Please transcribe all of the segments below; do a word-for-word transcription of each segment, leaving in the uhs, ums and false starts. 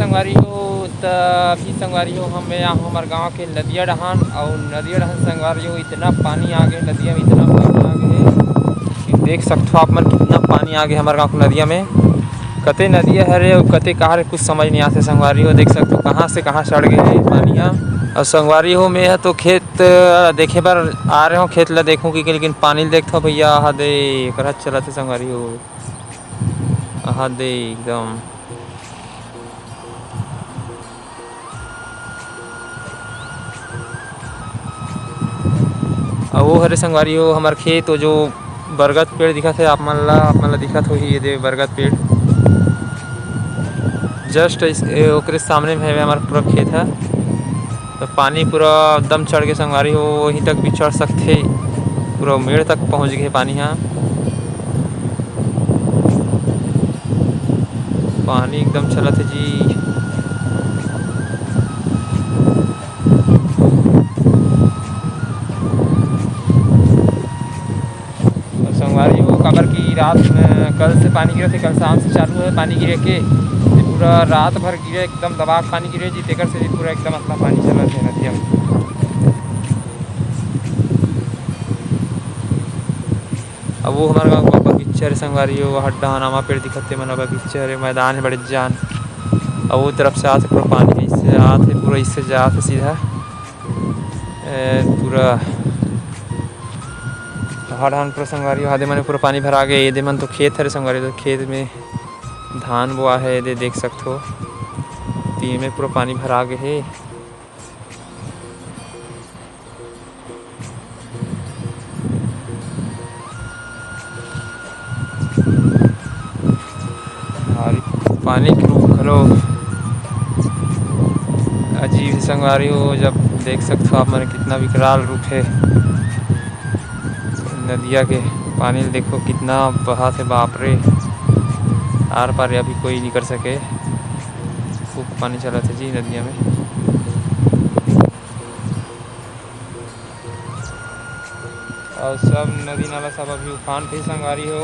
संगवारी हो, त अभी संगवारी हो, हम यहाँ हमर गांव के नदिया डहान, अउ नदिया डहान संगवारी हो, इतना पानी आ गे नदिया में, इतना पानी आ गे कि देख सकथो आप मन, कितना पानी आ गे हमर गांव के नदिया में। कते नदिया हरे अउ कते कहाँ रे, कुछ समझ नहीं आते संगवारी हो। देख सकथो कहाँ से कहाँ चढ़ गे हे पानी ह। अउ संगवारी हो, मैं ह तो खेत, अ, देखे बर आ रहे हो, खेत ला देखूं कि, लेकिन पानी ल देखथो भैया, आहा दे, एकरा चलत हे संगवारी हो, आहा दे एकदम। अउ वो हरे संगवारी हो हमर खेत, वो जो बरगद पेड़ दिखत हे आप मन ला, आप मन ला दिखत होही ये दे बरगद पेड़, just इस, ए, ओकरे सामने में हवे हमर पूरा खेत ह। तो पानी पूरा एकदम चढ़ के संगवारी हो, वहीं तक भी चढ़ सकथे, पूरा मेड़ तक पहुँच गे पानी ह। पानी एकदम चलत हे जी। अउ संगवारी हो, काबर कि रात में, कल से पानी गिरत हे, कल शाम से चालू हे पानी गिरे के, ते पूरा रात भर गिरे, एकदम दबा के पानी गिरे जी, तेकर से भी पूरा एकदम अतना पानी चलत हे नदिया में। अब वो हमर गाँव के बगीचा हरे संगवारी हो, वो हड्डा हनामा पेड़ दिखत हे, मन बगीचा हरे, मैदान हे बड़े जान। अब वो तरफ से आत हे पूरा पानी, इससे आत हे पूरा, इससे जात हे सीधा, ए, पूरा पहाड़ हन पूरा संगवारी हो, हादे मने पूरा पानी भरा गे। ये दे मन तो खेत हरे संगवारी, तो खेत में धान बोआ हे, ये दे देख सकथो, तो ये में पूरा पानी भरा गे हे। भारी पानी के रूप घलो अजीब हे संगवारी हो, जब देख सकथो आप मन कितना विकराल रूप हे नदिया के। पानी ल देखो कितना बहात हे, बाप रे, आर पार अभी कोई नहीं कर सके, खूब पानी चलत हे जी नदिया में। अउ सब नदी नाला सब अभी उफान पे संगवारी हो।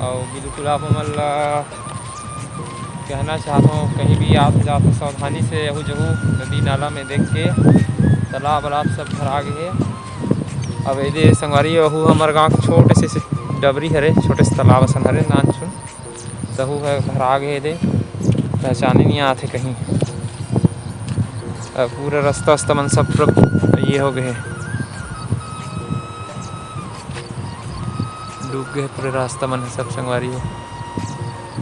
अउ बिल्कुल आप मन ला कहना चाहत हूँ, कहीं भी आप जात हो, सावधानी से अहू जहू नदी नाला में देख के, तालाब वालाब सब भरा गे हे। अब एदे संगवारी हो, अहू हमर गाँव के छोटे से, से डबरी हरे, छोटे से तालाब असन हरे, नानचुन। तहू ह भरा गे हे दे, पहचाने नहीं आत हे कहीं। अब पूरा रास्ता वास्ता मन सब पूरा ये हो गए हे, डूब गए हे पूरे रास्ता मन ह सब संगवारी हो।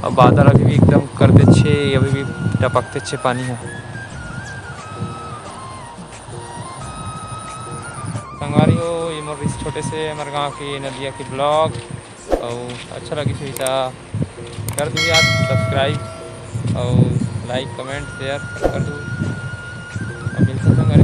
अब बादल अभी भी एकदम कर दे छे, अभी भी टपकते छे पानी ह। संगवारी हो, ये मोर इस छोटे से हमर गांव के नदिया के vlog। अउ अच्छा लगिस होही त कर दू यार subscribe, अउ like, comment, share कर दू। अब मिलते हैं संगवारी।